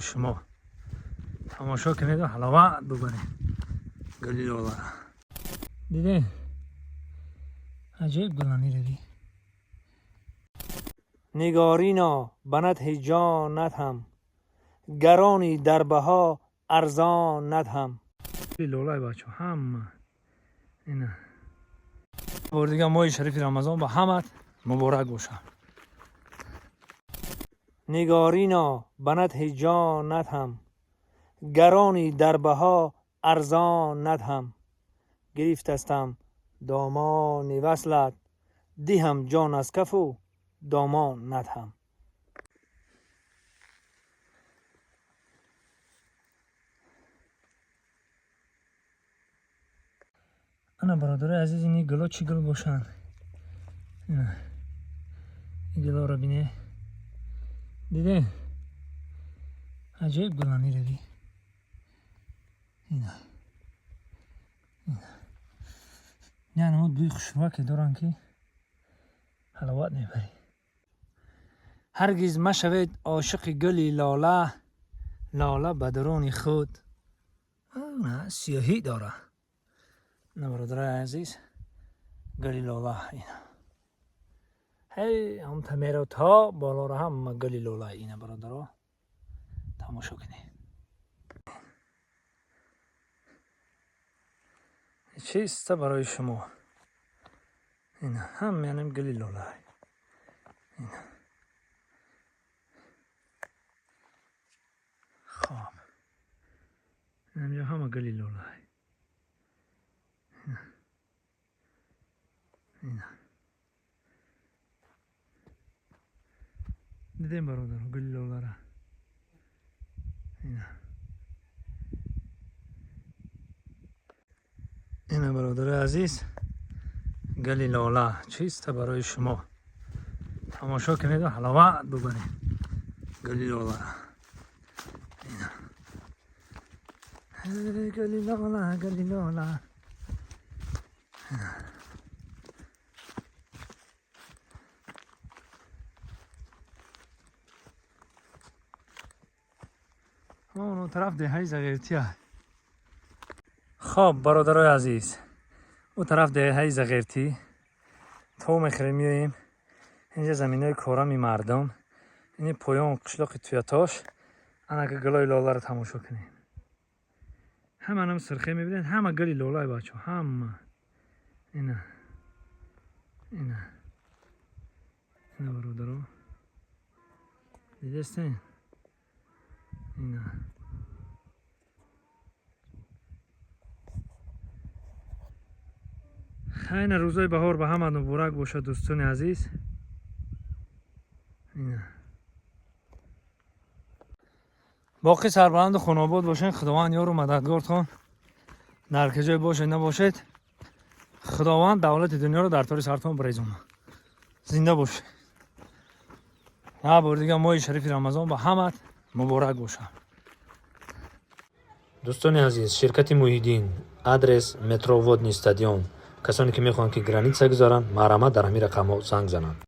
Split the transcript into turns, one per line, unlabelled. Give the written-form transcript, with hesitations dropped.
Шумо тамошо кунеду ҳаловат бубаред. Гули лолара дидем, аҷоиб гулани рави. Нигорино, ба надҳи ҷон надҳам, гарони дар баҳо арзон надҳам. Лолаи, бачо, ҳама ина. Бори дига моҳи шарифи Рамазон ба ҳамат муборак бошад. Нигорино, ба надҳи ҷон надҳам, гарони дар баҳо арзон надҳам. Гирифтастам домони васлат, диҳам ҷон аз кафу домон надҳам. Ана, бародарои азиз, ини гуло чӣ гул бошанд? Ин гулоро бине, дидем, аҷоиб гулани рави. Ина, ина бӯи хушрӯаке доранд, ки ҳаловат мебарӣ. Ҳаргиз машавед ошиқи гули лола, лола ба даруни худ сиёҳӣ дора. На, бародарои азиз, гули лола ина, ҳей, ҳамта меро то болоро, ҳама гули лола. Ина, бародаро, тамошо кунед, чиста барои шумо. Ина, ҳамаянам гули лола ина. Хоб, инамҷо ҳама гули лола ина. Дидем, бародаро, гули лолара ина. Ина, бародарои азиз, гули лола чиста барои шумо. Тамошо кунеду ҳаловат бубаред гули лолара ина. Гули лола, гули лола. Он тараф деҳаи Зағиртия. Хоб, бародарои азиз, ӯ тараф деҳаи Зағиртӣ. То мехӯрем, меоем инҷа, заминои корами мардум. Ини поён қишлоқи Туятош. Анака, гулои лоларо тамошо кунем. Ҳаманам сирхе мебинед, ҳама гули лолаи, бачо, ҳама. Ина, ина, ина, бародаро, дидестен? Ина. Хайна, рӯзои баҳор ба ҳама муборак бошад, дӯстони азиз. Ина, боқӣ сарбаланду хонобод бошед. Худованд ёру мададгортон дар куҷое бошед набошед, Худованд давлати дунёро дар тори сартон бирезонад. Зинда бошед. На, бори дига моҳи шарифи Рамазон ба ҳамат муборак бошад.
Дӯстони азиз, ширкати Муҳиддин, адрес метро Водный стадион. Касоне ки мехоҳанд, ки граница гузаранд, марҳамат, дар ҳамин рақамҳо занг зананд.